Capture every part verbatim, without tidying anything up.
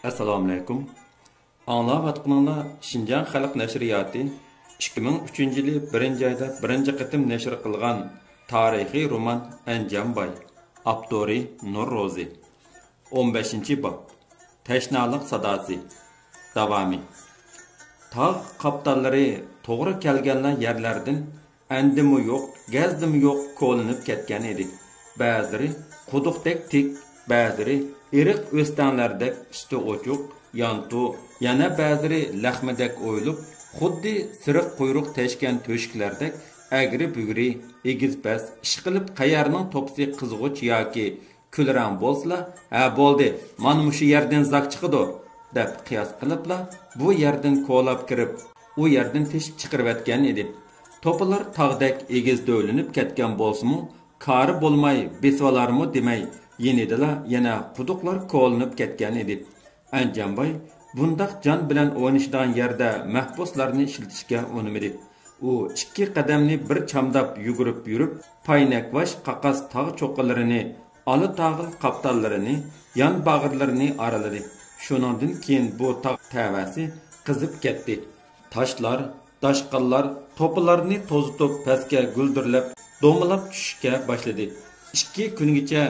ئەسسالامۇئەلەيكۇم. ئاڭلاۋاتقىنىڭلار شىنجاڭ خەلق نەشرىياتى ئىككى مىڭ ئۈچىنچى يىلى بىرىنچى ئايدا بىرىنچى قېتىم نەشر قىلغان تارىخىي رومان ئەنجانباي. ئاپتورى نۇر روزى. ئون بەشىنچى باب. تەشنالىق ساداسى. داۋامى. تاغ قاپتاللىرى توغرا كەلگەنلا يەرلەردىن ئەندىمۇ يوق، گەزدىمۇ يوق كولىنىپ كەتكەن ئىدى. بەزىلىرى قۇدۇقتەك تىك، بەزىلىرى ئېرىق ئۆستەڭلەردەك ئۈستى ئوچۇق، يانتۇ، يەنە بەزىلىرى لەخمىدەك ئويۇلۇپ، خۇددى سېرىق قۇيرۇق تەشكەن تۆشۈكلەردەك ئەگرى-بۈگرى، ئېگىز-پەس، ئىشقىلىپ قەيەرنىڭ توپىسى قىزغۇچ ياكى كۈلرەڭ بولسىلا، ھە، بولدى، مانا مۇشۇ يەردىن زاك چىقىدۇ، دەپ قىياس قىلىپلا، بۇ يەردىن كولاپ كىرىپ، ئۇ يەردىن تېشىپ چىقىرىۋەتكەن ئىدى. توپىلار تاغدەك ئېگىز دۆۋىلىنىپ كەتكەن بولسىمۇ، كارى بولماي بېسىۋالارمۇ دېمەي، يېنىدىلا يەنە قۇدۇقلار كولىنىپ كەتكەن ئىدى. ئەنجانباي بۇنداق جان بىلەن ئوينىشىدىغان يەردە مەھبۇسلارنى ئىشلىتىشكە ئۇنىمىدى. ئۇ ئىككى قەدەمنى بىر چامداپ يۈگۈرۈپ يۈرۈپ، پاينەكۋاش قاقاس تاغ چوققىلىرىنى، ئالا تاغىل قاپتاللىرىنى، يان باغرىلىرىنى ئارىلىدى. شۇنىڭدىن كېيىن بۇ تاغ تەۋەسى قىزىپ كەتتى. تاشلار، داشقاللار توپىلارنى توزۇتۇپ، پەسكە گۈلدۈرلەپ، دومىلاپ چۈشۈشكە باشلىدى. ئىككى كۈنگىچە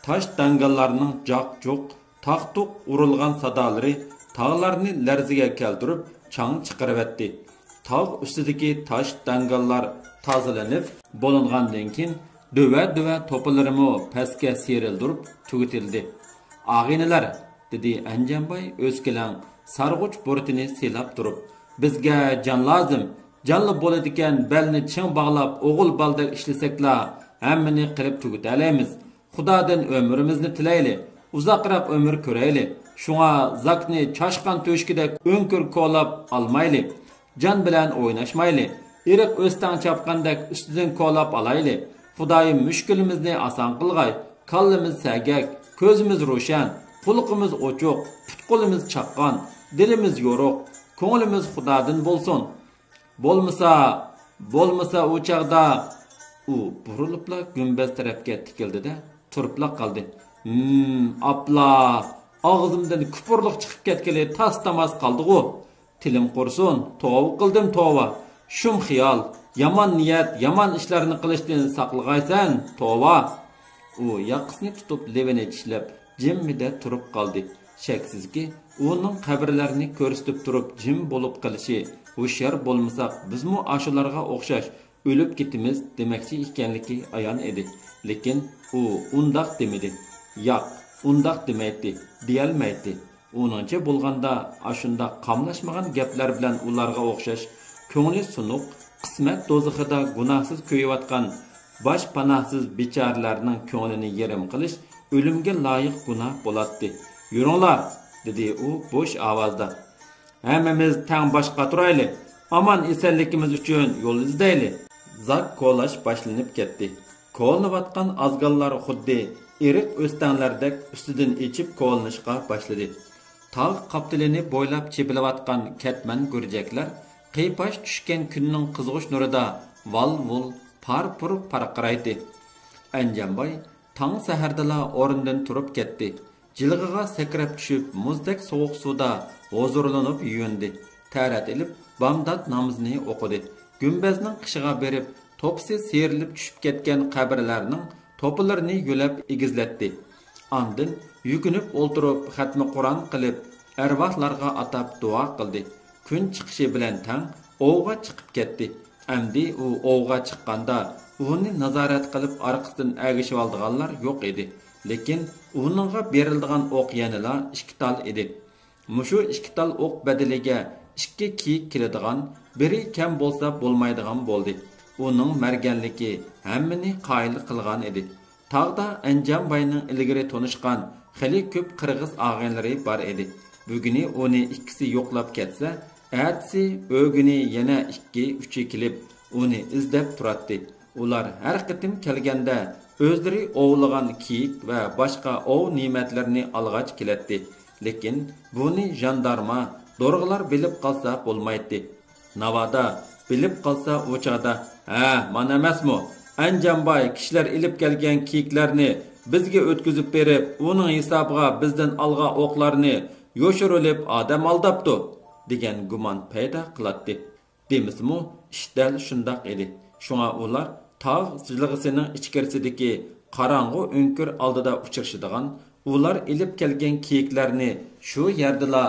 تاش داڭگاللارنىڭ جاق-جۇق، تاق-تۇق ئۇرۇلغان سادالىرى تاغلارنى لەرزىگە كەلتۈرۈپ، چاڭ چىقىرىۋەتتى. تاغ ئۈستىدىكى تاش داڭگاللار تازىلىنىپ بولۇنغاندىن كېيىن، دۆۋە-دۆۋە توپىلىرىمۇ پەسكە سىيرىلدۇرۇپ تۈگىتىلدى. ئاغىنىلەر، دېدى ئەنجانباي ئۆسكىلەڭ سارغۇچ بۇرۇتىنى سىلاپ تۇرۇپ، بىزگە جان لازىم، جانلا بولىدىكەن، بەلنى چىڭ باغلاپ، ئوغۇل بالىدەك ئىشلىسەكلا، ھەممىنى قىلىپ تۈگىتەلەيمىز. خۇدادىن ئۆمرىمىزنى تىلەيلى، ئۇزاقراق ئۆمۈر كۆرەيلى. شۇڭا زاكنى چاشقان تۆشۈكىدەك ئۆڭكۈر كولاپ ئالمايلى. جان بىلەن ئويناشمايلى. ئېرىق ئۆستەڭ چاپقاندەك ئۈستىدىن كولاپ ئالايلى. خۇدايىم مۈشكۈلىمىزنى ئاسان قىلغاي. كاللىمىز سەگەك، كۆزىمىز روشەن، قۇلىقىمىز ئوچۇق، پۇت-قولىمىز چاققان، دىلىمىز يورۇق، كۆڭلىمىز خۇدادىن بولسۇن. بولمىسا، بولمىسا ئۇ چاغدا. ئۇ بۇرۇلۇپلا گۈمبەز تەرەپكە تىكىلدى-دە، تۇرۇپلا قالدى. ھىم، ئاپلا، ئاغزىمدىن كۇپۇرلۇق چىقىپ كەتكىلى تاس-تاماس قالدىغۇ. تىلىم قۇرسۇن، توۋا قىلدىم، توۋا. شۇم خىيال، يامان نىيەت، يامان ئىشلارنى قىلىشتىن ساقلىغايسەن، توۋا. ئۇ ياقىسىنى تۇتۇپ، لېۋىنى چىشلەپ، جىممىدە تۇرۇپ قالدى. شەكسىزكى، ئۇنىڭ قەبرىلەرنى كۆرسىتىپ تۇرۇپ جىم بولۇپ قېلىشى، ھوشيار بولمىساق، بىزمۇ ئاشۇلارغا ئوخشاش ئۆلۈپ كېتىمىز دېمەكچى ئىكەنلىكى ئايان ئىدى. لېكىن ئۇ ئۇنداق دېمىدى. ياق، ئۇنداق دېمەيتتى، دېيەلمەيتتى. ئۇنىڭچە بولغاندا، ئاشۇنداق قاملاشمىغان گەپلەر بىلەن ئۇلارغا ئوخشاش كۆڭلى سۇنۇق، قىسمەت دوزىخىدا گۇناھسىز كۆيۈۋاتقان باش پاناھسىز بىچارىلەرنىڭ كۆڭلىنى يېرىم قىلىش ئۆلۈمگە لايىق گۇناھ بولاتتى. يۈرۈڭلار، دېدى ئۇ بوش ئاۋازدا. ھەممىمىز تەڭ باش قاتۇرايلى، ئامان ئېسەنلىكىمىز ئۈچۈن يول ئىزدەيلى. زاك كولاش باشلىنىپ كەتتى. كولىنىۋاتقان ئازگاللار خۇددى ئېرىق ئۆستەڭلەردەك ئۈستىدىن ئېچىپ كولىنىشقا باشلىدى. تاغ قاپتىلىنى بويلاپ چېپىلىۋاتقان كەتمەن گۈرجەكلەر قىيپاش چۈشكەن كۈننىڭ قىزغۇچ نۇرىدا ۋال-ۋۇل، پار-پۇر پارقىرايتتى. ئەنجانباي تاڭ سەھەردىلا ئورنىدىن تۇرۇپ كەتتى. جىلغىغا سەكرەپ چۈشۈپ، مۇزدەك سوغۇق سۇدا ھۇزۇرلىنىپ يۇيۇندى. تەرەت ئېلىپ، بامدات نامىزىنى ئوقۇدى. گۈمبەزنىڭ قېشىغا بېرىپ، توپىسى سىيرىلىپ چۈشۈپ كەتكەن قەبرىلەرنىڭ توپىلىرىنى يۆلەپ ئېگىزلەتتى. ئاندىن يۈكۈنۈپ ئولتۇرۇپ، خەتمە قۇرئان قىلىپ، ئەرۋاھلارغا ئاتاپ دۇئا قىلدى. كۈن چىقىشى بىلەن تەڭ ئوۋغا چىقىپ كەتتى. ئەمدى ئۇ ئوۋغا چىققاندا، ئۇنى نازارەت قىلىپ ئارقىسىدىن ئەگىشىۋالىدىغانلار يوق ئىدى. لېكىن ئۇنىڭغا بېرىلىدىغان ئوق يەنىلا ئىككى تال ئىدى. مۇشۇ ئىككى تال ئوق بەدىلىگە ئىككى كېيىك كېلىدىغان، بىرى كەم بولسا بولمايدىغان بولدى. ئۇنىڭ مەرگەنلىكى ھەممىنى قايىل قىلغان ئىدى. تاغدا ئەنجانباينىڭ ئىلگىرى تونۇشقان خېلى كۆپ قىرغىز ئاغىنىلىرى بار ئىدى. بۈگۈنى ئۇنى ئىككىسى يوقلاپ كەتسە، ئەتىسى، ئۆگۈنى يەنە ئىككى، ئۈچى كېلىپ، ئۇنى ئىزدەپ تۇراتتى. ئۇلار ھەر قېتىم كەلگەندە، ئۆزلىرى ئوۋلىغان كېيىك ۋە باشقا ئوۋ نېمەتلىرىنى ئالغاچ كېلەتتى. لېكىن بۇنى ژاندارما، دورغىلار بىلىپ قالسا بولمايتتى. ناۋادا بىلىپ قالسا، ئۇ چاغدا، ھە، مانا ئەمەسمۇ؟ ئەنجانباي كىشىلەر ئېلىپ كەلگەن كېيىكلەرنى بىزگە ئۆتكۈزۈپ بېرىپ، ئۇنىڭ ھېسابىغا بىزدىن ئالغان ئوقلارنى يوشۇرۇلۇپ ئادەم ئالداپتۇ، دېگەن گۇمان پەيدا قىلاتتى. دېمىسىمۇ، ئىش دەل شۇنداق ئىدى. شۇڭا ئۇلار تاغ جىلغىسىنىڭ ئىچكىرىسىدىكى قاراڭغۇ ئۆڭكۈر ئالدىدا ئۇچرىشىدىغان، ئۇلار ئېلىپ كەلگەن كېيىكلەرنى شۇ يەردىلا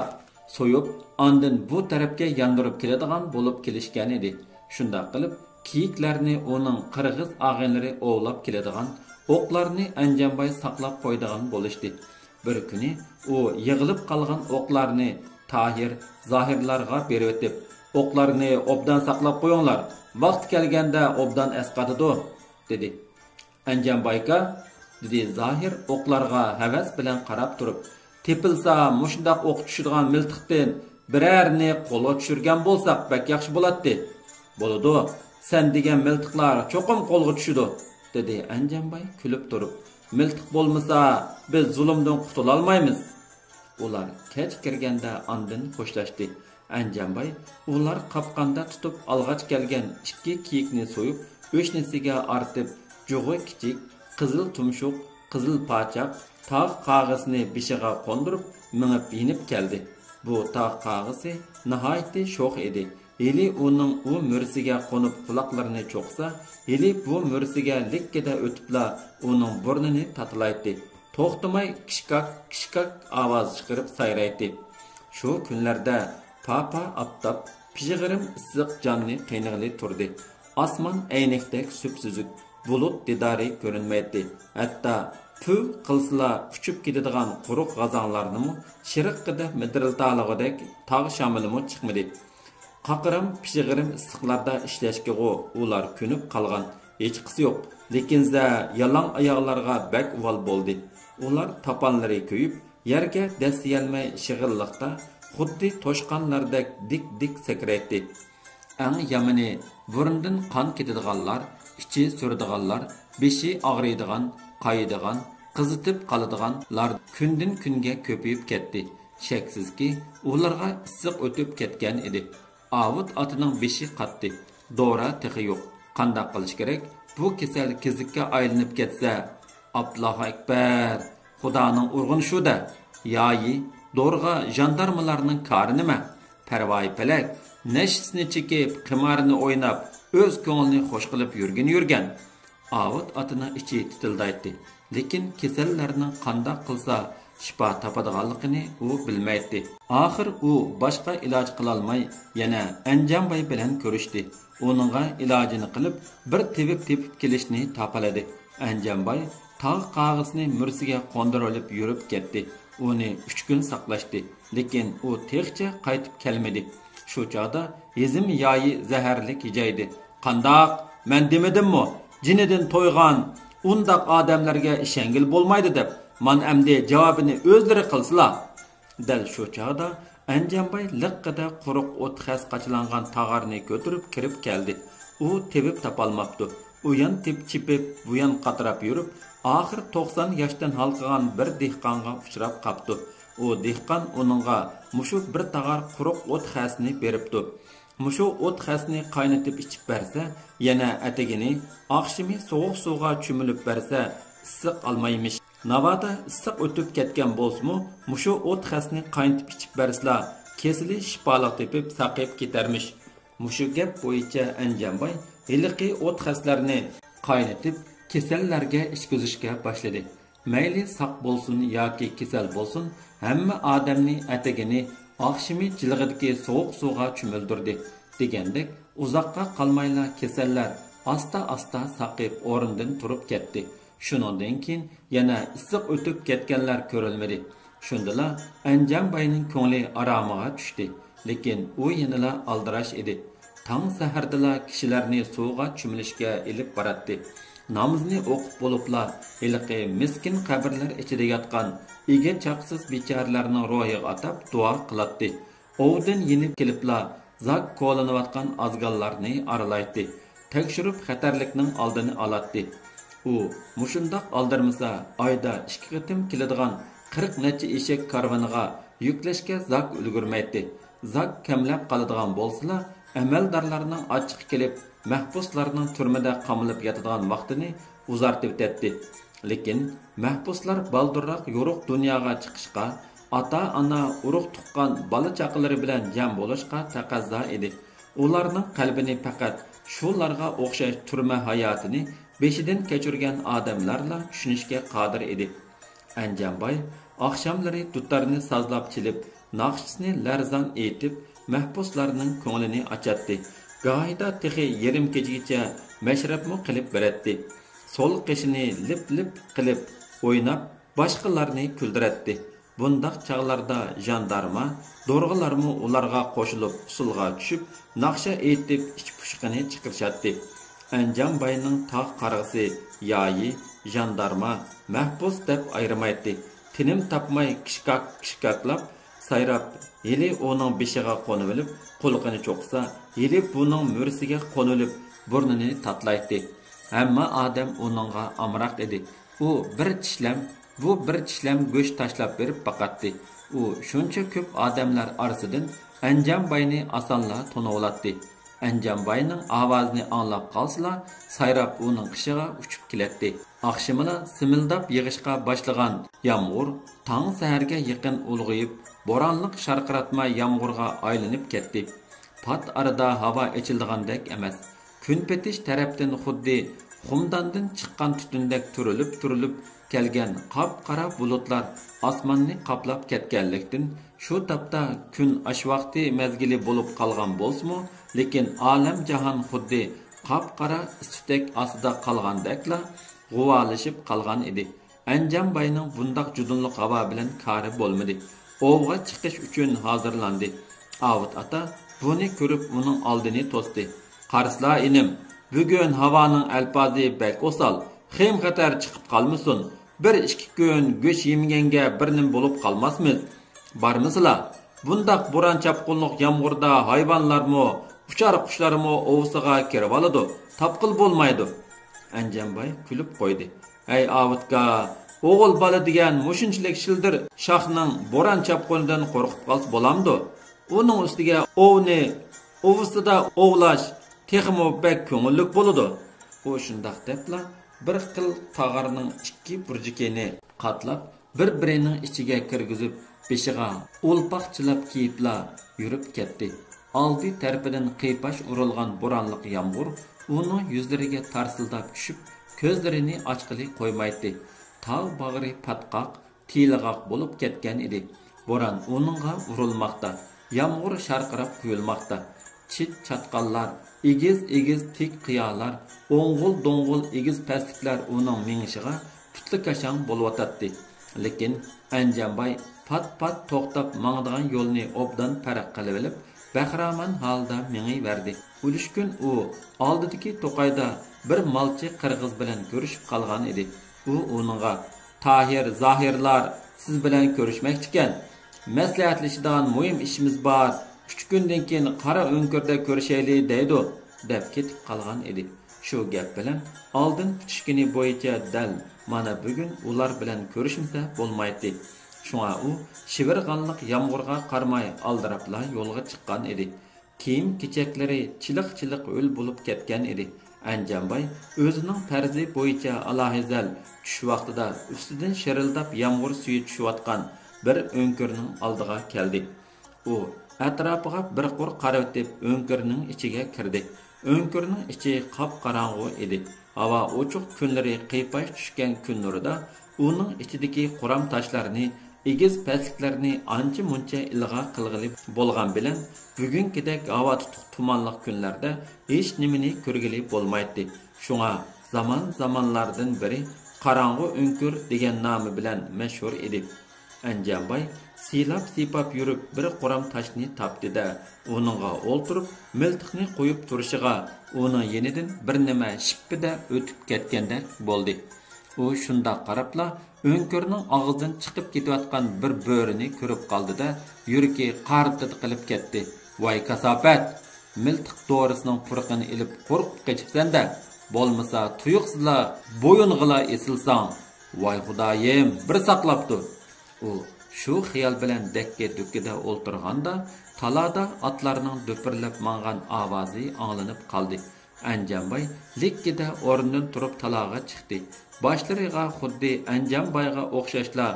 سويۇپ، ئاندىن بۇ تەرەپكە ياندۇرۇپ كېلىدىغان بولۇپ كېلىشكەن ئىدى. شۇنداق قىلىپ، كېيىكلەرنى ئۇنىڭ قىرغىز ئاغىنىلىرى ئوۋلاپ كېلىدىغان، ئوقلارنى ئەنجانباي ساقلاپ قويىدىغان بولۇشتى. بىر كۈنى ئۇ يىغىلىپ قالغان ئوقلارنى تاھىر، زاھىرلارغا بېرىۋېتىپ، «ئوقلارنى ئوبدان ساقلاپ قويۇڭلار، ۋاقتى كەلگەندە ئوبدان ئەسقاتىدۇ» دېدى. «ئەنجانبايكا»، دېدى زاھىر ئوقلارغا ھەۋەس بىلەن قاراپ تۇرۇپ، «تېپىلسا مۇشۇنداق ئوق چۈشىدىغان مىلتىقتىن بىرەرنى قولغا چۈشۈرگەن بولساق بەك ياخشى بولاتتى. بولىدۇ، سەن دېگەن مىلتىقلار چوقۇم قولغا چۈشىدۇ» دېدى ئەنجانباي كۈلۈپ تۇرۇپ. «مىلتىق بولمىسا، بىز زۇلۇمدىن قۇتۇلالمايمىز.» ئۇلار كەچ كىرگەندە ئاندىن خوشلاشتى. ئەنجانباي ئۇلار قاپقاندا تۇتۇپ ئالغاچ كەلگەن ئىككى كېيىكنى سويۇپ، ئۆشنىسىگە ئارتىپ، جۇغى كىچىك، قىزىل تۇمشۇق، قىزىل پاچاق، تاغ قاغىسىنى بېشىغا قوندۇرۇپ، مېڭىپ يېنىپ كەلدى. بۇ تاغ قاغىسى ناھايىتى شوخ ئىدى. ھېلى ئۇنىڭ ئۇ مۈرىسىگە قونۇپ قۇلاقلىرىنى چوقسا، ھېلى بۇ مۈرىسىگە لىككىدە ئۆتۈپلا ئۇنىڭ بۇرنىنى تاتىلايتتى. توختىماي كىشكاك، كىشكاك ئاۋاز چىقىرىپ سايرايتتى. شۇ كۈنلەردە پاپا ئاپتاپ پىژغىرىم ئىسسىق جاننى قىينىغىلى تۇردى. ئاسمان ئەينەكتەك سۈپسۈزۈك، بۇلۇت دىدارى كۆرۈنمەيتتى. ھەتتا پۈ قىلسىلا ئۇچۇپ كېتىدىغان قۇرۇق غازاڭلارنىمۇ شىرىققىدە مىدىرلىتالىغۇدەك تاغ شامىلىمۇ چىقمىدى. قاقىرام، پىژغىرىم ئىسسىقلاردا ئىشلەشكىغۇ ئۇلار كۆنۈپ قالغان. ھېچقىسى يوق. لېكىن زە يالاڭ ئاياغلارغا بەك ئۇۋال بولدى. ئۇلار تاپانلىرى كۆيۈپ، يەرگە دەسسىيەلمەي شىغىللىقتا خۇددى توشقانلاردەك دىك-دىك سەكرەيتتى. ئەڭ يامىنى، بۇرنىدىن قان كېتىدىغانلار، ئىچى سۈرىدىغانلار، بېشى ئاغرىيدىغان، قايىدىغان، قىزىتىپ قالىدىغانلار كۈندىن-كۈنگە كۆپىيىپ كەتتى. شەكسىزكى، ئۇلارغا ئىسسىق ئۆتۈپ كەتكەن ئىدى. ئاۋۇت ئاتىنىڭ بېشى قاتتى. دورا تېخى يوق. قانداق قىلىش كېرەك؟ بۇ كېسەل كېزىككە ئايلىنىپ كەتسە. ئاللاھۇ ئەكبەر! خۇدانىڭ ئۇرغىنى شۇ-دە! يايى، دورىغا ژاندارمىلارنىڭ كارى نېمە؟ پەرۋايى پەلەك، نەشىسىنى چېكىپ، قىمارىنى ئويناپ، ئۆز كۆڭلىنى خوش قىلىپ يۈرگىنى يۈرگەن. ئاۋۇت ئاتىنىڭ ئىچى تىتىلدايتتى، لېكىن كېسەللەرنىڭ قانداق قىلسا شىپا تاپىدىغانلىقىنى ئۇ بىلمەيتتى. ئاخىر ئۇ باشقا ئىلاج قىلالماي، يەنە ئەنجانباي بىلەن كۆرۈشتى. ئۇنىڭغا ئىلاجىنى قىلىپ، بىر تېۋىپ تېپىپ كېلىشنى تاپىلىدى. ئەنجانباي تاغ قاغىسىنى مۈرىسىگە قوندۇرۇۋېلىپ يۈرۈپ كەتتى. ئۇنى ئۈچ كۈن ساقلاشتى، لېكىن ئۇ تېخىچە قايتىپ كەلمىدى. شۇ چاغدا ھېزىم يايى زەھەرلىك ھىجايدى. «قانداق؟ مەن دېمىدىممۇ؟ جېنىدىن تويغان ئۇنداق ئادەملەرگە ئىشەنگىلى بولمايدۇ» دەپ. مانا ئەمدى جاۋابىنى ئۆزلىرى قىلسىلا. دەل شۇ چاغدا ئەنجانباي لىققىدە قۇرۇق ئوت خەس قاچىلانغان تاغارنى كۆتۈرۈپ كىرىپ كەلدى. ئۇ تېۋىپ تاپالماپتۇ. ئۇيان تېپ-، چېپىپ، بۇيان قاتراپ يۈرۈپ، ئاخىر توقسان ياشتىن ھالقىغان بىر دېھقانغا ئۇچراپ قاپتۇ. ئۇ دېھقان ئۇنىڭغا مۇشۇ بىر تاغار قۇرۇق ئوت خەسنى بېرىپتۇ. مۇشۇ ئوت خەسنى قاينىتىپ ئىچىپ بەرسە، يەنە ئەتىگىنى، ئاخشىمى سوغۇق سۇغا چۆمۈلۈپ بەرسە، ئىسسىق ئالمايمىش. ناۋادا ئىسسىق ئۆتۈپ كەتكەن بولسىمۇ، مۇشۇ ئوت خەسنى قاينىتىپ ئىچىپ بەرسىلا، كېسىلى شىپالىق تېپىپ ساقىيىپ كېتەرمىش. مۇشۇ گەپ بويىچە ئەنجانباي ھېلىقى ئوت خەسلەرنى قاينىتىپ، كېسەللەرگە ئىچكۈزۈشكە باشلىدى. مەيلى ساق بولسۇن ياكى كېسەل بولسۇن، ھەممە ئادەمنى ئەتىگىنى، ئاخشىمى جىلغىدىكى سوغۇق سۇغا چۆمۈلدۈردى، دېگەندەك، ئۇزاققا قالمايلا كېسەللەر ئاستا-ئاستا ساقىيىپ ئورنىدىن تۇرۇپ كەتتى. شۇنىڭدىن كېيىن يەنە ئىسسىق ئۆتۈپ كەتكەنلەر كۆرۈلمىدى. شۇندىلا ئەنجانباينىڭ كۆڭلى ئارامىغا چۈشتى. لېكىن ئۇ يەنىلا ئالدىراش ئىدى. تاڭ سەھەردىلا كىشىلەرنى سۇغا چۆمۈلۈشكە ئېلىپ باراتتى. نامىزىنى ئوقۇپ بولۇپلا، ھېلىقى مىسكىن قەبرىلەر ئىچىدە ياتقان ئىگە-چاقىسىز بىچارىلەرنىڭ روھىغا ئاتاپ دۇئا قىلاتتى. ئوۋدىن يېنىپ كېلىپلا، زاك كولىنىۋاتقان ئازگاللارنى ئارىلايتتى. تەكشۈرۈپ خەتەرلىكنىڭ ئالدىنى ئالاتتى. ئۇ مۇشۇنداق ئالدىرىمىسا، ئايدا ئىككى قېتىم كېلىدىغان قىرىق نەچچە ئېشەك كارۋىنىغا يۈكلەشكە زاك ئۈلگۈرمەيتتى. زاك كەملەپ قالىدىغان بولسىلا، ئەمەلدارلارنىڭ ئاچچىقى كېلىپ، مەھبۇسلارنىڭ تۈرمىدە قامىلىپ ياتىدىغان ۋاقتىنى ئۇزارتىۋېتەتتى. لېكىن مەھبۇسلار بالدۇرراق يورۇق دۇنياغا چىقىشقا، ئاتا-ئانا، ئۇرۇق-تۇغقان، بالا-چاقىلىرى بىلەن جەم بولۇشقا تەقەززا ئىدى. ئۇلارنىڭ قەلبىنى پەقەت شۇلارغا ئوخشاش تۈرمە ھاياتىنى بېشىدىن كەچۈرگەن ئادەملەرلا چۈشىنىشكە قادىر ئىدى. ئەنجانباي ئاخشاملىرى دۇتارنى سازلاپ چېلىپ، ناخشىسىنى لەرزان ئېيتىپ، مەھبۇسلارنىڭ كۆڭلىنى ئاچاتتى. گاھىدا تېخى يېرىم كېچىگىچە مەشرەپمۇ قىلىپ بېرەتتى. سول قېشىنى لىپ-لىپ قىلىپ ئويناپ، باشقىلارنى كۈلدۈرەتتى. بۇنداق چاغلاردا ژاندارما، دورغىلارمۇ ئۇلارغا قوشۇلۇپ، ئۇسسۇلغا چۈشۈپ، ناخشا ئېيتىپ، ئىچ پۇشۇقىنى چىقىرىشاتتى. ئەنجانباينىڭ تاغ قارغىسى يايى، ژاندارما، مەھبۇس دەپ ئايرىمايتتى. تىنىم تاپماي كىشكاك-كىشكاكلاپ سايراپ، ھېلى ئۇنىڭ بېشىغا قونۇۋېلىپ، قۇلىقىنى چوقۇسا، ھېلى بۇنىڭ مۈرىسىگە قونۇۋېلىپ، بۇرنىنى تاتىلايتتى. ھەممە ئادەم ئۇنىڭغا ئامراق ئىدى. ئۇ بىر چىشلەم، بۇ بىر چىشلەم گۆش تاشلاپ بېرىپ باقاتتى. ئۇ شۇنچە كۆپ ئادەملەر ئارىسىدىن ئەنجانباينى ئاسانلا تونۇۋالاتتى. ئەنجانباينىڭ ئاۋازىنى ئاڭلاپ قالسىلا، سايراپ ئۇنىڭ قېشىغا ئۇچۇپ كېلەتتى. ئاخشىمىلا سىمىلداپ يېغىشقا باشلىغان يامغۇر تاڭ سەھەرگە يېقىن ئۇلغىيىپ، بورانلىق شارقىراتما يامغۇرغا ئايلىنىپ كەتتى. پات ئارىدا ھاۋا ئېچىلىدىغاندەك ئەمەس. كۈن پېتىش تەرەپتىن خۇددى خۇمداندىن چىققان تۈتۈندەك تۈرۈلۈپ-تۈرۈلۈپ كەلگەن قاپقارا بۇلۇتلار ئاسماننى قاپلاپ كەتكەنلىكتىن، شۇ تاپتا كۈن ئاش ۋاقتى مەزگىلى بولۇپ قالغان بولسىمۇ، لېكىن ئالەم-جاھان خۇددى قاپقارا ئىس-تۈتەك ئاستىدا قالغاندەكلا غۇۋالىشىپ قالغان ئىدى. ئەنجانباينىڭ بۇنداق جۇدۇنلۇق ھاۋا بىلەن كارى بولمىدى. ئوۋغا چىقىش ئۈچۈن ھازىرلاندى. ئاۋۇت ئاتا بۇنى كۆرۈپ ئۇنىڭ ئالدىنى توستى. قارىسىلا ئىنىم، بۈگۈن ھاۋانىڭ ئەلپازى بەك ئوسال، خېيىم-خەتەر چىقىپ قالمىسۇن. بىر ئىككى كۈن گۆش يېمىگەنگە بىر نېمە بولۇپ قالماسمىز. بارمىسىلا، بۇنداق بوران-چاپقۇنلۇق يامغۇردا ھايۋانلارمۇ، ئۇچار قۇشلارمۇ ئوۋىسىغا كىرىۋالىدۇ، تاپقىلى بولمايدۇ. ئەنجانباي كۈلۈپ قويدى. ھەي ئاۋۇتكا، ئوغۇل بالا دېگەن مۇشۇنچىلىك شىلدىر شاخنىڭ بوران-چاپقۇنىدىن قورقۇپ قالسا بولامدۇ؟ ئۇنىڭ ئۈستىگە ئوۋنى ئۇۋىسىدا ئوۋلاش تېخىمۇ بەك كۆڭۈللۈك بولىدۇ. ئۇ شۇنداق دەپلا بىر خىل تاغارنىڭ ئىككى بۇرجىكىنى قاتلاپ، بىر-بىرىنىڭ ئىچىگە كىرگۈزۈپ، بېشىغا ئولپاق چىلاپ كىيىپلا يۈرۈپ كەتتى. ئالدى تەرىپىدىن قىيپاش ئۇرۇلغان بورانلىق يامغۇر ئۇنىڭ يۈزلىرىگە تارسىلداپ چۈشۈپ، كۆزلىرىنى ئاچقىلى قويمايتتى. تاغ باغرى پاتقاق، تىلىغاق بولۇپ كەتكەن ئىدى. بوران ئۇنىڭغا ئۇرۇلماقتا، يامغۇر شارقىراپ قۇيۇلماقتا. چىت-چاتقاللار، ئېگىز-ئېگىز تىك قىيالار، ئوڭغۇل-دوڭغۇل ئېگىز پەسلىكلەر ئۇنىڭ مېڭىشىغا پۈتلە-كاشاڭ بولۇۋاتاتتى. لېكىن ئەنجانباي پات-پات توختاپ ماڭىدىغان يولنى ئوبدان پەرق قىلىۋېلىپ، بەخىرامان ھالدا مېڭىۋەردى. ئۈلۈشكۈن ئۇ ئالدىدىكى توقايدا بىر مالچى قىرغىز بىلەن كۆرۈشۈپ قالغان ئىدى. ئۇ ئۇنىڭغا، تاھىر، زاھىرلار سىز بىلەن كۆرۈشمەكچىكەن. مەسلىھەتلىشىدىغان مۇھىم ئىشىمىز بار. ئۈچ كۈندىن كېيىن قارا ئۆڭكۈردە كۆرۈشەيلى دەيدۇ، دەپ كېتىپ قالغان ئىدى. شۇ گەپ بىلەن ئالدىن پۈتۈشكىنى بويىچە دەل مانا بۈگۈن ئۇلار بىلەن كۆرۈشمىسە بولمايتتى. شۇڭا ئۇ شىۋىرغانلىق يامغۇرغا قارىماي ئالدىراپلا يولغا چىققان ئىدى. كىيىم-كېچەكلىرى چىلىق-چىلىق ھۆل بولۇپ كەتكەن ئىدى. ئەنجانباي ئۆزىنىڭ پەرزى بويىچە ئالاھىزەل چۈش ۋاقتىدا ئۈستىدىن شىرىلداپ يامغۇر سۈيى چۈشۈۋاتقان بىر ئۆڭكۈرنىڭ ئالدىغا كەلدى. ئۇ ئەتراپىغا بىر قۇر قارىۋېتىپ، ئۆڭكۈرنىڭ ئىچىگە كىردى. ئۆڭكۈرنىڭ ئىچى قاپقاراڭغۇ ئىدى. ھاۋا ئوچۇق كۈنلىرى قىيپاش چۈشكەن كۈن نۇرىدا ئۇنىڭ ئىچىدىكى قۇرام تاشلارنى، ئېگىز پەسلىكلەرنى ئانچە-مۇنچە ئىلغار قىلغىلى بولغان بىلەن، بۈگۈنكىدەك ھاۋا تۇتۇق تۇمانلىق كۈنلەردە ھېچنېمىنى كۆرگىلى بولمايتتى. شۇڭا زامان-زامانلاردىن بېرى قاراڭغۇ ئۆڭكۈر دېگەن نامى بىلەن مەشھۇر ئىدى. ئەنجانباي سىيلاپ-سىيپاپ يۈرۈپ بىر قۇرام تاشنى تاپتى-دە، ئۇنىڭغا ئولتۇرۇپ، مىلتىقنى قويۇپ تۇرۇشىغا ئۇنىڭ يېنىدىن بىر نېمە شىپپىدە ئۆتۈپ كەتكەندەك بولدى. ئۇ شۇنداق قاراپلا ئۆڭكۈرنىڭ ئاغزىدىن چىقىپ كېتىۋاتقان بىر بۆرىنى كۆرۈپ قالدى-دە، يۈرىكى قارتىدە قىلىپ كەتتى. ۋاي كاساپەت! مىلتىق دورىسىنىڭ پۇرىقىنى ئېلىپ قورقۇپ قېچىپسەن-دە، بولمىسا تۇيۇقسىزلا بويۇنغىلا ئېسىلساڭ! ۋاي خۇدايىم، بىر ساقلاپتۇ! ئۇ شۇ خىيال بىلەن دەككە-دۈككىدە ئولتۇرغاندا، تالادا ئاتلارنىڭ دۈپۈرلەپ ماڭغان ئاۋازى ئاڭلىنىپ قالدى. ئەنجانباي لىككىدە ئورنىدىن تۇرۇپ تالاغا چىقتى. باشلىرىغا خۇددى ئەنجانبايغا ئوخشاشلا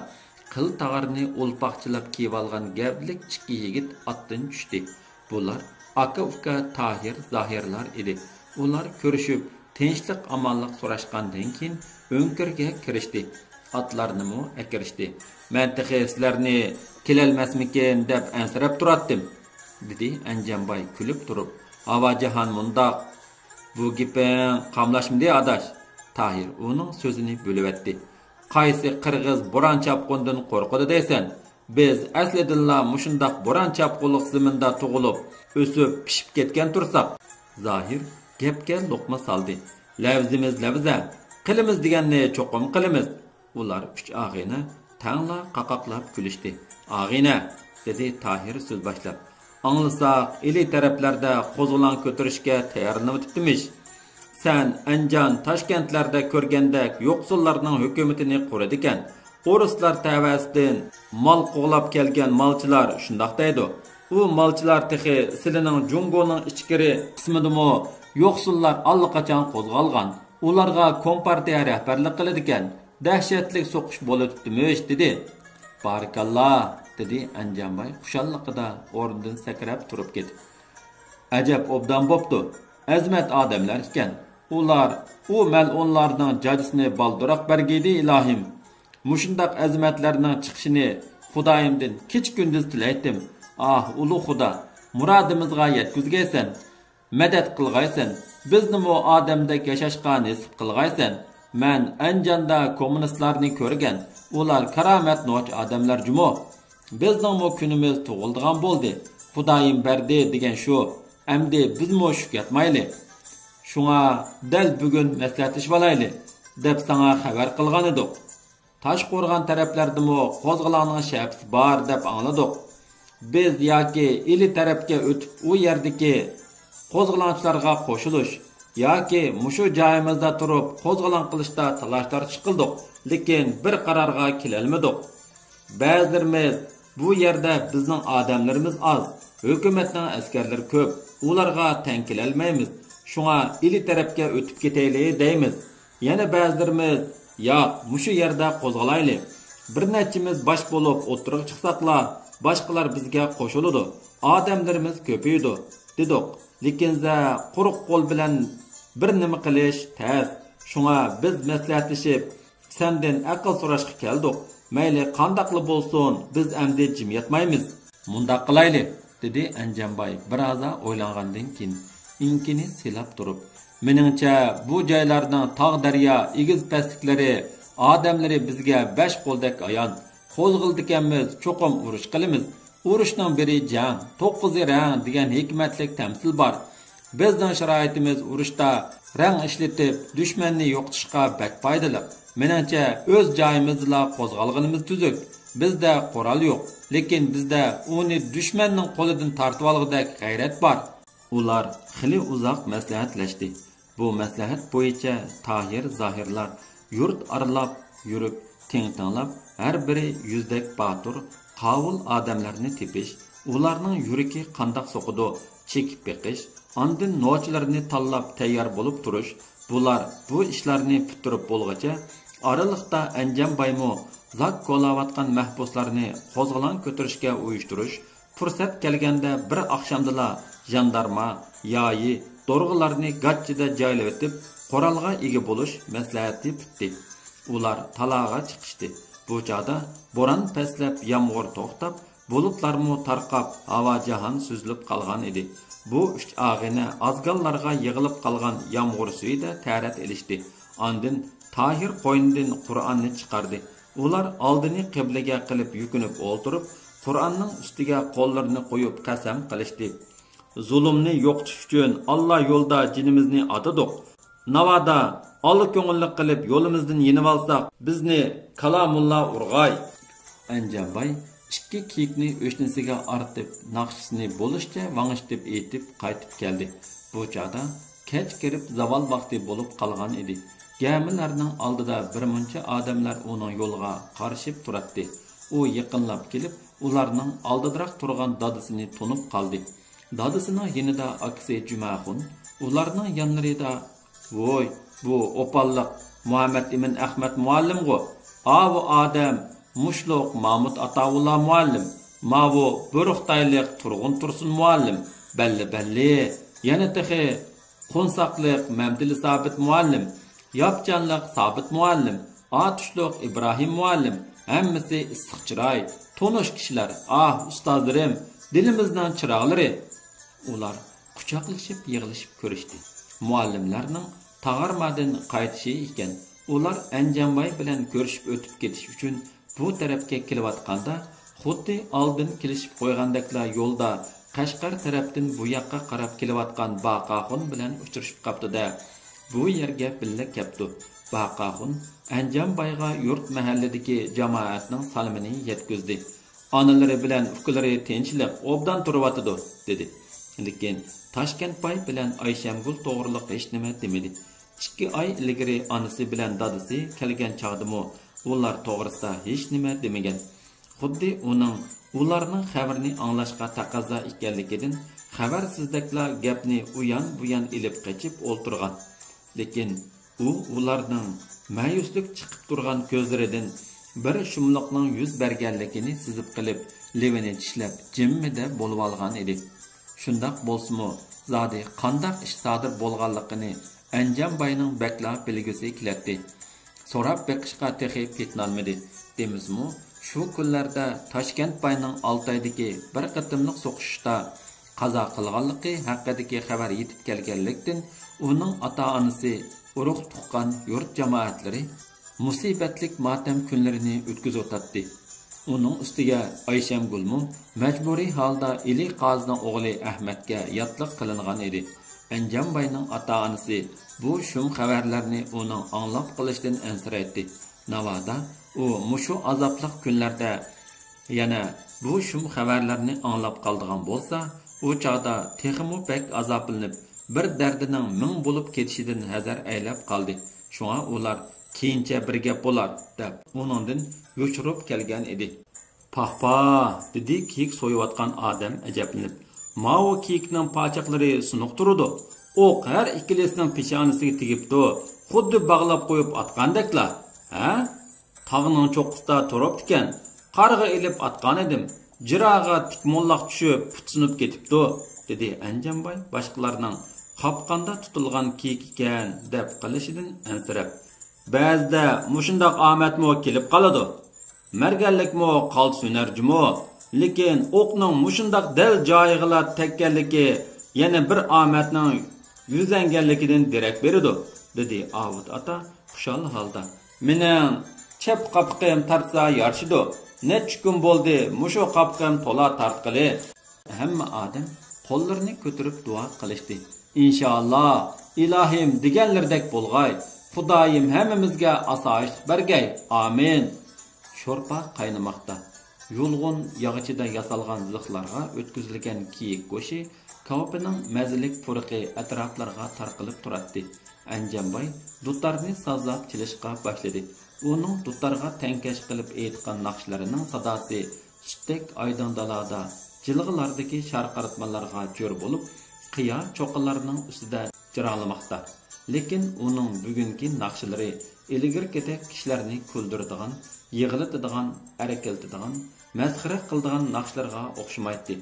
قىل تاغارنى ئۇلپاقچىلاپ كىيىۋالغان گەۋدىلىك ئىككى يىگىت ئاتتىن چۈشتى. بۇلار ئاكا-ئۇكا تاھىر، زاھىرلار ئىدى. ئۇلار كۆرۈشۈپ، تىنچلىق-ئامانلىق سوراشقاندىن كېيىن، ئۆڭكۈرگە كىرىشتى. ئاتلارنىمۇ ئەكىرىشتى. «مەن تېخى سىلەرنى كېلەلمەسمىكىن دەپ ئەنسىرەپ تۇراتتىم»، دېدى ئەنجانباي كۈلۈپ تۇرۇپ. «ھاۋاجاھان مۇنداق، بۇ گېپىڭ قاملاشمىدى، ئاداش.» تاھىر ئۇنىڭ سۆزىنى بۆلۈۋەتتى. «قايسى قىرغىز بوران چاپقۇندىن قورقىدۇ دەيسەن؟ بىز ئەسلىدىنلا مۇشۇنداق بوران چاپقۇنلۇق زېمىندا تۇغۇلۇپ، ئۆسۈپ، پىشىپ كەتكەن تۇرساق.» زاھىر گەپكە لوقما سالدى. «لەۋزىمىز لەۋزە، قىلىمىز دېگەننى چوقۇم قىلىمىز.» ئۇلار ئۈچ ئاغىنە تەڭلا قاقاقلاپ كۈلۈشتى. «ئاغىنە»، دېدى تاھىر سۆز باشلاپ، «ئاڭلىساق، ئىلى تەرەپلەردە قوزغىلاڭ كۆتۈرۈشكە تەييارلىنىۋېتىپتىمىش. سەن ئەنجان، تاشكەنتلەردە كۆرگەندەك يوقسۇللارنىڭ ھۆكۈمىتىنى قۇرىدىكەن. ئورۇسلار تەۋەسىدىن مال قوغلاپ كەلگەن مالچىلار شۇنداق دەيدۇ. ئۇ مالچىلار تېخى سىلىنىڭ جۇڭگونىڭ ئىچكىرى قىسمىدىمۇ يوقسۇللار ئاللىقاچان قوزغالغان. ئۇلارغا كومپارتىيە رەھبەرلىك قىلىدىكەن. دەھشەتلىك سوقۇش بولۇۋېتىپتىمىش» دېدى. «بارىكاللا»، دېدى ئەنجانباي خۇشاللىقىدا ئورنىدىن سەكرەپ تۇرۇپ كېتىپ. «ئەجەب ئوبدان بوپتۇ. ئەزىمەت ئادەملەر ئىكەن. ئۇلار ئۇ مەلئۇنلارنىڭ جاجىسىنى بالدۇراق بەرگىيدى، ئىلاھىم. مۇشۇنداق ئەزىمەتلەرنىڭ چىقىشىنى خۇدايىمدىن كېچە-كۈندۈز تىلەيتتىم. ئاھ، ئۇلۇغ خۇدا، مۇرادىمىزغا يەتكۈزگەيسەن، مەدەت قىلغايسەن. بىزنىمۇ ئادەمدەك ياشاشقا نېسىپ قىلغايسەن. مەن ئەنجاندا كوممۇنىستلارنى كۆرگەن. ئۇلار كارامەت نوچى ئادەملەر جۇمۇ. بىزنىڭمۇ كۈنىمىز تۇغۇلىدىغان بولدى. خۇدايىم بەردى دېگەن شۇ. ئەمدى بىزمۇ شۇ ياتمايلى. شۇڭا دەل بۈگۈن مەسلىھەتلىشىۋالايلى، دەپ ساڭا خەۋەر قىلغانىدۇق. تاشقورغان تەرەپلەردىمۇ قوزغىلاڭنىڭ شەپىسى بار دەپ ئاڭلىدۇق. بىز ياكى ئىلى تەرەپكە ئۆتۈپ، ئۇ يەردىكى قوزغىلاڭچىلارغا قوشۇلۇش ياكى مۇشۇ جايىمىزدا تۇرۇپ قوزغىلاڭ قىلىشتا تالاش-تارتىش قىلدۇق، لېكىن بىر قارارغا كېلەلمىدۇق. بەزىلىرىمىز، بۇ يەردە بىزنىڭ ئادەملىرىمىز ئاز، ھۆكۈمەتنىڭ ئەسكەرلىرى كۆپ، ئۇلارغا تەڭ كېلەلمەيمىز، شۇڭا ئىلى تەرەپكە ئۆتۈپ كېتەيلى دەيمىز. يەنە بەزىلىرىمىز، ياق، مۇشۇ يەردە قوزغىلايلى. بىر نەچچىمىز باش بولۇپ ئوتتۇرىغا چىقساقلا، باشقىلار بىزگە قوشۇلىدۇ، ئادەملىرىمىز كۆپىيىدۇ، دېدۇق. لېكىنزە، قۇرۇق قول بىلەن بىر نېمە قىلىش تەس. شۇڭا بىز مەسلىھەتلىشىپ، سەندىن ئەقىل سوراشقا كەلدۇق. مەيلى قانداقلا بولسۇن، بىز ئەمدى جىم ياتمايمىز. مۇنداق قىلايلى، دېدى ئەنجانباي بىرازا ئويلانغاندىن كېيىن، ئېڭىكىنى سىلاپ تۇرۇپ. مېنىڭچە، بۇ جايلارنىڭ تاغ-دەريا، ئېگىز-پەسلىكلىرى، ئادەملىرى بىزگە بەش قولدەك ئايان. قوزغىلىدىكەنمىز، چوقۇم ئۇرۇش قىلىمىز. ئۇرۇشنىڭ بىرى جەڭ، توققۇزى رەڭ دېگەن ھېكمەتلىك تەمسىل بار. بىزنىڭ شارائىتىمىز ئۇرۇشتا رەڭ ئىشلىتىپ، دۈشمەننى يوقىتىشقا بەك پايدىلىق. مېنىڭچە، ئۆز جايىمىزدىلا قوزغالغىنىمىز تۈزۈك. بىزدە قورال يوق، لېكىن بىزدە ئۇنى دۈشمەننىڭ قولىدىن تارتىۋالغۇدەك غەيرەت بار. ئۇلار خېلى ئۇزاق مەسلىھەتلەشتى. بۇ مەسلىھەت بويىچە تاھىر، زاھىرلار يۇرت ئارىلاپ يۈرۈپ، تىڭ تىڭلاپ، ھەر بىرى يۈزدەك باتۇر، قاۋۇل ئادەملەرنى تېپىش، ئۇلارنىڭ يۈرىكى قانداق سوقىدۇ، چېكىپ بېقىش، ئاندىن نوچىلىرىنى تاللاپ تەييار بولۇپ تۇرۇش، بۇلار بۇ ئىشلارنى پۈتتۈرۈپ بولغۇچە، ئارىلىقتا ئەنجانبايمۇ زاك كولاۋاتقان مەھبۇسلارنى قوزغىلاڭ كۆتۈرۈشكە ئۇيۇشتۇرۇش، پۇرسەت كەلگەندە بىر ئاخشامدىلا ژاندارما، يايى، دورغىلارنى گاچچىدا جايلىۋېتىپ، قورالغا ئىگە بولۇش مەسلىھەتى پۈتتى. ئۇلار تالاغا چىقىشتى. بۇ چاغدا بوران پەسلەپ، يامغۇر توختاپ، بۇلۇتلارمۇ تارقاپ، ھاۋا جاھان سۈزۈلۈپ قالغان ئىدى. بۇ ئۈچ ئاغىنە ئازگاللارغا يىغىلىپ قالغان يامغۇر سۈيىدە تەرەت ئېلىشتى. ئاندىن تاھىر قوينىدىن قۇرئاننى چىقاردى. ئۇلار ئالدىنى قىبلىگە قىلىپ يۈكۈنۈپ ئولتۇرۇپ، قۇرئاننىڭ ئۈستىگە قوللىرىنى قويۇپ قەسەم قىلىشتى. زۇلۇمنى يوقىتىش ئۈچۈن ئاللا يولىدا جېنىمىزنى ئاتىدۇق. ناۋادا ئالا كۆڭۈللۈك قىلىپ يولىمىزدىن يېنىۋالساق، بىزنى كالامۇللا ئۇرغاي. ئەنجانباي ئىككى كىيىكنى ئۆشنىسىگە ئارتىپ، ناخشىسىنى بولۇشىچە ۋاڭشىتىپ ئېيتىپ قايتىپ كەلدى. بۇ چاغدا كەچ كىرىپ، زاۋال ۋاقتى بولۇپ قالغان ئىدى. گەمىلەرنىڭ ئالدىدا بىر مۇنچە ئادەملەر ئۇنىڭ يولىغا قارىشىپ تۇراتتى. ئۇ يېقىنلاپ كېلىپ، ئۇلارنىڭ ئالدىدىراق تۇرغان دادىسىنى تونۇپ قالدى. دادىسىنىڭ يېنىدا ئاكىسى جۈمەخۇن، ئۇلارنىڭ يانلىرىدا، ۋوي، بۇ ئوپاللىق مۇھەممەت ئىمىن ئەخمەت مۇئەللىمغۇ؟ ئاۋۇ ئادەم مۇشلۇق مامۇت ئاتاۋۇللا مۇئەللىم، ماۋۇ بۆرۈختايلىق تۇرغۇن تۇرسۇن مۇئەللىم، بەللى، بەللى، يەنە تېخى قونساقلىق مەمتىلى سابىت مۇئەللىم، ياپچانلىق سابىت مۇئەللىم، ئاتۇشلۇق ئىبراھىم مۇئەللىم، ھەممىسى ئىسسىق چىراي، تونۇش كىشىلەر. ئاھ، ئۇستازلىرىم، دىلىمىزنىڭ چىراغلىرى. ئۇلار قۇچاقلىشىپ يىغلىشىپ كۆرۈشتى. مۇئەللىملەرنىڭ تاغارمادىن قايتىشى ئىكەن. ئۇلار ئەنجانباي بىلەن كۆرۈشۈپ ئۆتۈپ كېتىش ئۈچۈن بۇ تەرەپكە كېلىۋاتقاندا، خۇددى ئالدىن كېلىشىپ قويغاندەكلا يولدا قەشقەر تەرەپتىن بۇ ياققا قاراپ كېلىۋاتقان باقاخۇن بىلەن ئۇچرىشىپ قاپتۇ-دە، بۇ يەرگە بىللە كەپتۇ. باقاخۇن ئەنجانبايغا يۇرت مەھەللىدىكى جامائەتنىڭ سالىمىنى يەتكۈزدى. ئانىلىرى بىلەن ئۇكىلىرى تىنچلىق، ئوبدان تۇرۇۋاتىدۇ، دېدى. لېكىن تاشكەنتباي بىلەن ئايشەمگۈل توغرىلىق ھېچنېمە دېمىدى. ئىككى ئاي ئىلگىرى ئانىسى بىلەن دادىسى كەلگەن چاغدىمۇ ئۇلار توغرىسىدا ھېچنېمە دېمىگەن. خۇددى ئۇنىڭ ئۇلارنىڭ خەۋىرىنى ئاڭلاشقا تەقەززا ئىكەنلىكىدىن خەۋەرسىزدەكلا گەپنى ئۇيان-بۇيان ئېلىپ قېچىپ ئولتۇرغان. لېكىن ئۇ ئۇلارنىڭ مەيۈسلۈك چىقىپ تۇرغان كۆزلىرىدىن بىر شۇملۇقنىڭ يۈز بەرگەنلىكىنى سېزىپ قېلىپ، لېۋىنى چىشلەپ جىممىدە بولۇۋالغان ئىدى. شۇنداق بولسىمۇ، زادى قانداق ئىش سادىر بولغانلىقىنى ئەنجانباينىڭ بەكلا بىلگۈسى كېلەتتى. سوراپ بېقىشقا تېخى پېتىنالمىدى. دېمىسىمۇ، شۇ كۈنلەردە تاشكەنتباينىڭ ئالتايدىكى بىر قېتىملىق سوقۇشۇشتا قازا قىلغانلىقى ھەققىدىكى خەۋەر يېتىپ كەلگەنلىكتىن، ئۇنىڭ ئاتا-ئانىسى، ئۇرۇق-تۇغقان، يۇرت جامائەتلىرى مۇسىبەتلىك ماتەم كۈنلىرىنى ئۆتكۈزۈۋاتاتتى. ئۇنىڭ ئۈستىگە ئايشەمگۈلمۇ مەجبۇرىي ھالدا ئىلى قازىنىڭ ئوغلى ئەھمەتكە ياتلىق قىلىنغان ئىدى. ئەنجانباينىڭ ئاتا-ئانىسى بۇ شۇم خەۋەرلەرنى ئۇنىڭ ئاڭلاپ قېلىشىدىن ئەنسىرەيتتى. ناۋادا ئۇ مۇشۇ ئازابلىق كۈنلەردە يەنە بۇ شۇم خەۋەرلەرنى ئاڭلاپ قالىدىغان بولسا، ئۇ چاغدا تېخىمۇ بەك ئازابلىنىپ، بىر دەردىنىڭ مىڭ بولۇپ كېتىشىدىن ھەزەر ئەيلەپ قالدى. شۇڭا ئۇلار «كېيىنچە بىر گەپ بولار» دەپ، ئۇنىڭدىن يوشۇرۇپ كەلگەن ئىدى. «پاھ، پاھ!» دېدى كېيىك سويۇۋاتقان ئادەم ئەجەبلىنىپ. «ماۋۇ كېيىكنىڭ پاچاقلىرى سۇنۇق تۇرىدۇ. ئوق ھەر ئىككىلىسىنىڭ پېشانىسىگە تېگىپتۇ. خۇددى باغلاپ قويۇپ ئاتقاندەكلا. ھە؟ تاغنىڭ چوققىسىدا تۇرۇپتىكەن. قارغا ئېلىپ ئاتقانىدىم. جىراغا تىك موللاق چۈشۈپ، پۇت سۇنۇپ كېتىپتۇ»، دېدى ئەنجانباي باشقىلارنىڭ «قاپقاندا تۇتۇلغان كېيىك ئىكەن» دەپ قىلىشىدىن ئەنسىرەپ. «بەزىدە مۇشۇنداق ئامەتمۇ كېلىپ قالىدۇ. مەرگەنلىكمۇ قالتىس ھۈنەر جۇمۇ. لېكىن ئوقنىڭ مۇشۇنداق دەل جايىغىلا تەگكەنلىكى يەنە بىر ئامەتنىڭ يۈزلەنگەنلىكىدىن دېرەك بېرىدۇ»، دېدى ئاۋۇت ئاتا خۇشال ھالدا. «مېنىڭ چەپ قاپىقىم تارتسا يارىشىدۇ. نەچچە كۈن بولدى مۇشۇ قاپىقىم تولا تارتقىلى.» ھەممە ئادەم قوللىرىنى كۆتۈرۈپ دۇئا قىلىشتى. «ئىنشائاللا، ئىلاھىم دېگەنلىرىدەك بولغاي. خۇدايىم ھەممىمىزگە ئاسايىشلىق بەرگەي. ئامىن.» شورپا قاينىماقتا. يۇلغۇن ياغىچىدا ياسالغان زىخلارغا ئۆتكۈزۈلگەن كېيىك گۆشى، كاۋىپىنىڭ مەززىلىك پۇرىقى ئەتراپلارغا تارقىلىپ تۇراتتى. ئەنجانباي دۇتارنى سازلاپ چېلىشقا باشلىدى. ئۇنىڭ دۇتارغا تەڭكەش قىلىپ ئېيتقان ناخشىلىرىنىڭ ساداسى سۈتتەك ئايدىڭ دالادا، جىلغىلاردىكى شارقىراتمىلارغا جور بولۇپ، قىيا چوققىلارنىڭ ئۈستىدە جاراڭلىماقتا. لېكىن ئۇنىڭ بۈگۈنكى ناخشىلىرى ئىلگىرىكىدەك كىشىلەرنى كۈلدۈرىدىغان، يىغلىتىدىغان، ئەركىلىتىدىغان، مەسخىرە قىلىدىغان ناخشىلارغا ئوخشىمايتتى.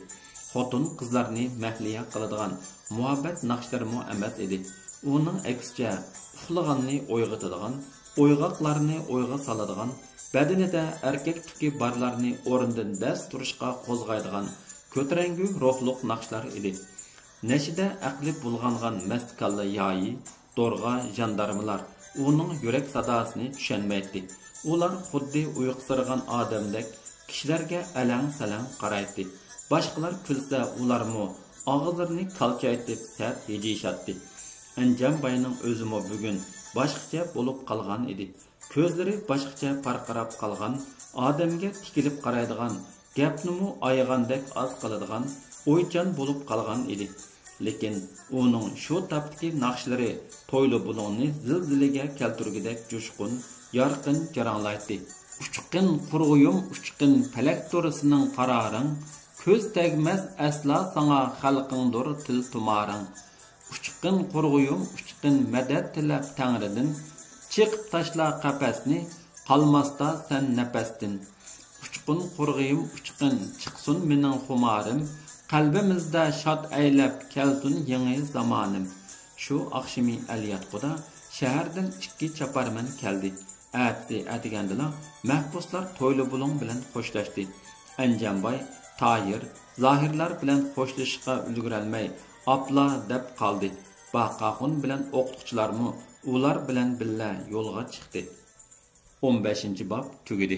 خوتۇن-قىزلارنى مەھلىيا قىلىدىغان مۇھەببەت ناخشىلىرىمۇ ئەمەس ئىدى. ئۇنىڭ ئەكسىچە، ئۇخلىغاننى ئويغىتىدىغان، ئويغاقلارنى ئويغا سالىدىغان، بەدىنىدە ئەركەك تۈكى بارلارنى ئورنىدىن دەس تۇرۇشقا قوزغايدىغان كۆتۈرەڭگۈ روھلۇق ناخشىلار ئىدى. نەشىدە ئەقلى بۇلغانغان مەستكاللا يايى، دورغا، ژاندارمىلار ئۇنىڭ يۈرەك ساداسىنى چۈشەنمەيتتى. ئۇلار خۇددى ئۇيقۇسىرىغان ئادەمدەك كىشىلەرگە ئەلەڭ-سەلەڭ قارايتتى. باشقىلار كۈلسە، ئۇلارمۇ ئاغزىلىرىنى كالچايتىپ سەت ھىجىيىشاتتى. ئەنجانباينىڭ ئۆزىمۇ بۈگۈن باشقىچە بولۇپ قالغان ئىدى. كۆزلىرى باشقىچە پارقىراپ قالغان، ئادەمگە تىكىلىپ قارايدىغان، گەپنىمۇ ئايىغاندەك ئاز قىلىدىغان، ئويچان بولۇپ قالغان ئىدى. لېكىن ئۇنىڭ شۇ تاپتىكى ناخشىلىرى تويلۇ بۇلۇڭنى زىلزىلىگە كەلتۈرگۈدەك جۇشقۇن، يارقىن جاراڭلايتتى. ئۇچقىن قۇرغۇيۇم، ئۇچقىن پەلەك تورى سېنىڭ قارارىڭ، كۆز تەگمەس ئەسلا ساڭا خەلقىڭدۇر تىل تۇمارىڭ. ئۇچقىن قۇرغۇيۇم، ئۇچقىن مەدەت تىلەپ تەڭرىدىن، چېقىپ تاشلا قەپەسنى، قالماستا سەن نەپەستىن. قۇرغىيىم ئۇچقىن، چىقسۇن مېنىڭ خۇمارىم، قەلبىمىزدە شاد ئەيلەپ، كەلسۇن يېڭى زامانىم. شۇ ئاخشىمى ئەلياتقۇدا شەھەردىن ئىككى چاپارمەن كەلدى. ئەتىسى ئەتىگەندىلا مەھبۇسلار تويلۇبۇلۇڭ بىلەن خوشلاشتى. ئەنجانباي، تاھىر، زاھىرلار بىلەن خوشلىشىشقا ئۈلگۈرەلمەي، ئاپلا دەپ قالدى. باقاخۇن بىلەن ئوقۇتقۇچىلارمۇ ئۇلار بىلەن بىللە يولغا چىقتى. ئون بەشىنچى باب تۈگىدى.